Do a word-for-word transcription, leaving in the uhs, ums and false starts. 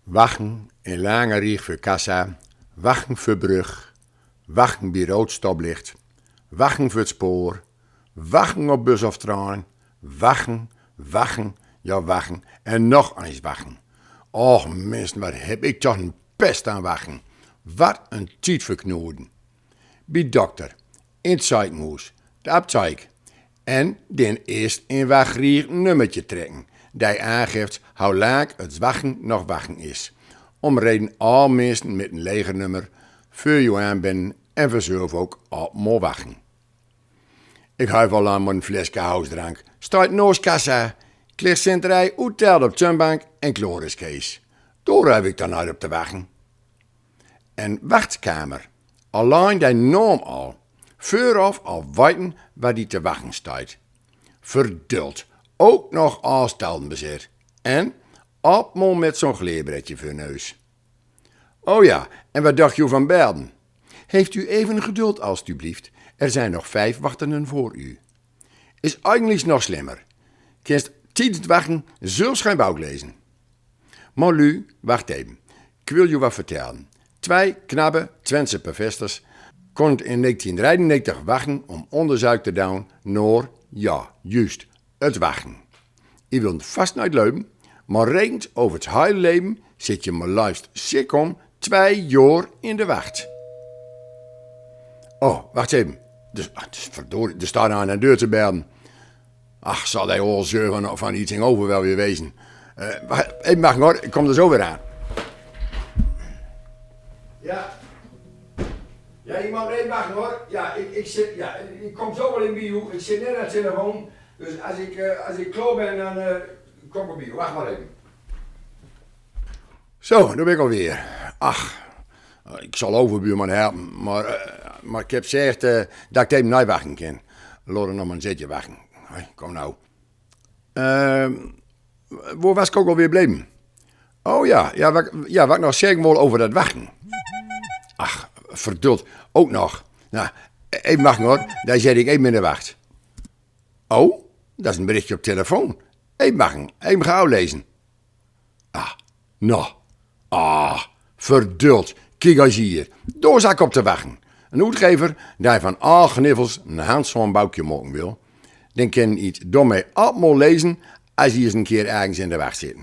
Wachten in lange rieg veur kassa, wachten veur brug, wachten bi rood stoplicht, wachten veur 't spoor, wachten op bus of trein, wachten, wachten, ja, wachten en nog eens wachten. Och, minschen, wat heb ik toch een pest aan wachten. Wat een tied veur knoeden. Bi dokter, in 't ziekenhoes, de apteik en den eerst in wachtrieg nummertje trekken, die aangeft hoe lang 't wachten nog wachten is. Om reden al minschen met een leger nummer veur je aan binnen en vanzelf ook op mo wachten. Ik huif al lang maar een fleske housdrank. Steit noos kassa, klicht sinterij, oetteld op tjumbank en klaor is Kees. Daar heb ik dan uit op te wachten. En wachtkamer. Allein de naam al. Veuraf al weten wat die te wachten steit. Verduld. Ook nog als tanden bezit. En op mo met zo'n gleerbretje veur neus. Oh ja, en wat dacht u van Belden? Heeft u even geduld, alstublieft. Er zijn nog vijf wachtenden voor u. Is eigentlich noch slimmer. Kinst tijdens het wachten zelfs geen boek lezen. Maar lu, wacht even. Ik wil je wat vertellen. Twee knappe Twentse professors konden in negentien dreiennegentig wachten om onderzoek te doen naar, ja, juist, het wachten. Ik wil het vast niet leugen, maar rekent over het hele leven zit je maar liefst sikkom twee jaar in de wacht. Oh, wacht even. Dus, ah, dus verdorie, er staat aan de deur te bellen. Ach, zal hij al zeuren van, van iets in over wel weer wezen. Eh, wacht, even wachten hoor, ik kom er zo weer aan. Ja. Ja, ik mag even wachten hoor. Ja, ik, ik, zit, ja, ik kom zo wel in bij u. Ik zit net aan de telefoon. Dus als ik, eh, als ik klaar ben, dan eh, kom ik bij u. Wacht maar even. Zo, daar ben ik alweer. Ach, ik zal overbuurman helpen, maar, eh, maar ik heb gezegd eh, dat ik even niet wachten kan. Laat hem nog maar een zetje wachten. Hoi, kom nou. Ehm, waar was ik ook alweer bleven? Oh ja, ja, wat, ja, wat ik nog zeggen wil over dat wachten. Ach, verduld, ook nog. Nou, even wachten hoor, daar zet ik even in de wacht. Oh, dat is een berichtje op telefoon. Even wachten, even gauw lezen. Ah, nou. Ah, verduld. Kiek eens hier. Daar zat ik op te wachten. Een uitgever die van al gniffels een handzaam boekje maken wil, den kan iets daarmee allemaal lezen als hij eens een keer ergens in de wacht zit.